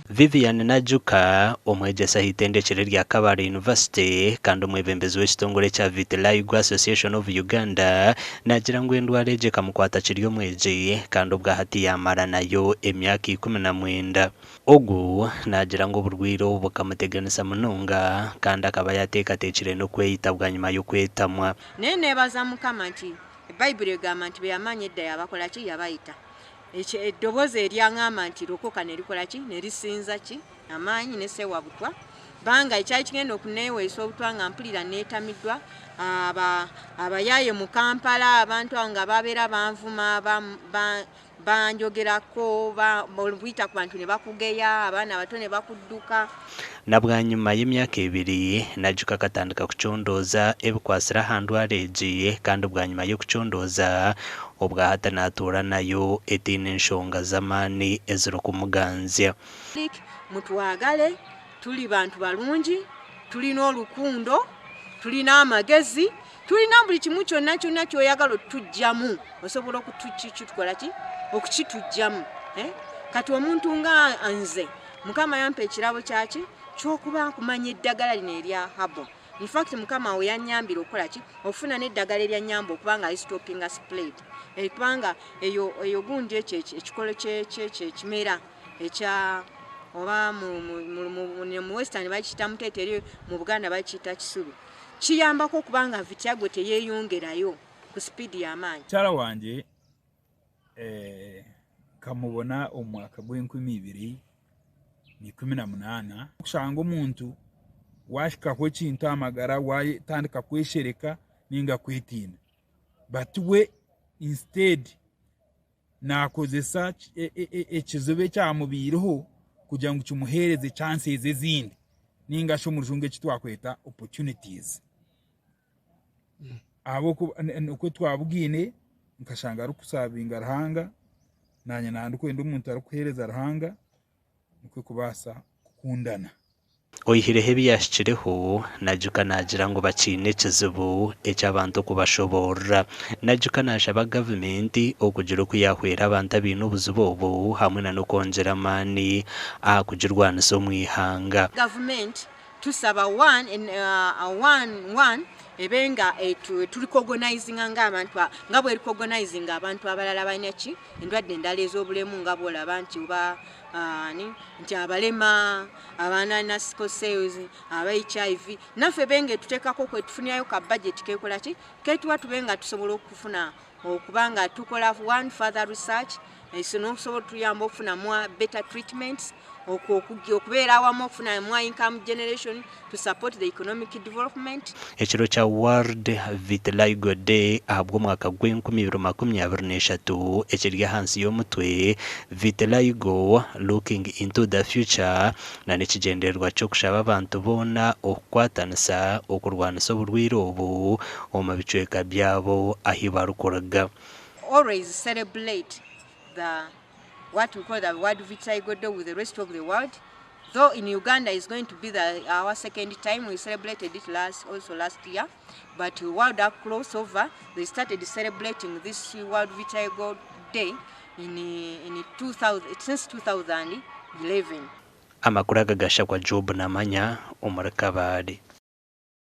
Vivian Najuka, omwegyesa aha itendekyero erya Kabale University kandi omwebembezi w'ekitongore ekya Vitiligo Association of Uganda naagira ngu endwara egi ekamukwata akiri omwegi kandi obwahati yaamara nayo emyaka 19. Ogu naagira ngu oburwaire obu bukamuteganisa munonga kandi akaba yaateekateekire n'okweyita bwanyima y'okwetamwa. Naye neebaza Mukama nti Baibuli egamba nti beyamanya edda yabakola ki? Yabayita. Ekyo eddoboozi eryangamba nti lokoka nerikola ki? Nerisinza ki? Amaanyi ne sewa butwa. Banga ekyali kigenda okuneweesa obutwa nga mpulira netamiddwa aba abayaye mu Kampala abantu awo nga babeera banvuma ba, ba, banjogerako ba, oluyita ku bantu ne bakugeya abaana abato ne bakudduka. Na bwanyima y'emyaka ebiri, Najuka akatandika kucondooza ebikwatsire aha ndwara egi kandi bwanyima y'okucondooza, obwahati naatuura nayo etaine nshonga z'amaani ezirikumuganzya. Mutwagale, turi bantu barungi, turina orukundo, turina amagezi, turina buri kimwe kyona kyona eki oyagala otutugyamu osobola okutukora ki okukitugyamu. Kati omuntu nga nze Mukama yampa ekirabo kyaki ky'okuba nkumanya eddagala lino erya herbal. In fact Mukama awo yanyambire okukola ki okufuna n'eddagala eryanyamba okuba nga stoppinga spread eh, kubanga eyo eyo gundi ekyo ekikolo kyekimera ekya oba mu, mu, mu, mu, mu western bakiyita muteete eri mu Buganda bakiyita kisubi kiyambako okuba nga vitiligo teyeyongerayo ku sipiidi y'amaanyi. Mukyara wangye Nkamubona omu mwaka gw'enkumi ibiri na ikumi na munaana. Kushanga omuntu waahikaho ekintu aha magara waatandika kweshereka nainga kwetiina but we instead naakozesa ekizibu ekyamubaireho kugira ngu kimuheereze chances ezindi nainga shi omu rujungu eki twakweta opportunities. Ahabw'okuba nikwo twabugaine nkashanga arikusavinga Ruhanga, naanye naba ndikwenda omuntu arikuheereza Ruhanga nikwo kubaasa kukundana. Oihireho ebi yaahikireho, Najuka naagira ngu bakiine ekizibu eky'abantu okubashoboorora. Najuka naashaba gavumenti okugira oku yaahwera abantu abaine obuzibu obu hamwe na n'okwongyera amaani aha kugirwanisa omu ihanga. Gavumenti Tusaba one, one, one ebe nga eturecognizinga nga abantu nga bwerecognizinga abantu abalala abalina ki endwadde endala ez'obulemu nga bwolaba nti oba ani nti abalema abaana alina sickle cells aba HIV naffe ebe nga etuteekako kwetufunirayo ka budget kekola ki ketuwa tube nga tusobola okufuna okuba nga tukola one further research n'okusobola otuyamba okufuna more better treatments okubeera awamu okufuna more income generation to support the economic development. Ekiro kya World Vitiligo Day ahabw'omwaka gw'enkumi ibiri makumi abiri n'eshatu ekiri ahansi y'omutwe Vitiligo, Looking into the Future na n'ekigyendererwa ky'okushaba abantu boona okukwatanisa okurwanisa oburwaire obu omu bicweka byabo ahi barikuruga. Always celebrate the what we call the World Vitiligo Day with the rest of the world though in Uganda is going to be the our second time we celebrated it last also last year but world across over they started celebrating this World Vitiligo Day in in 2000 since 2011. Amakuru aga gashakwa Job Namanya omuri Kabale.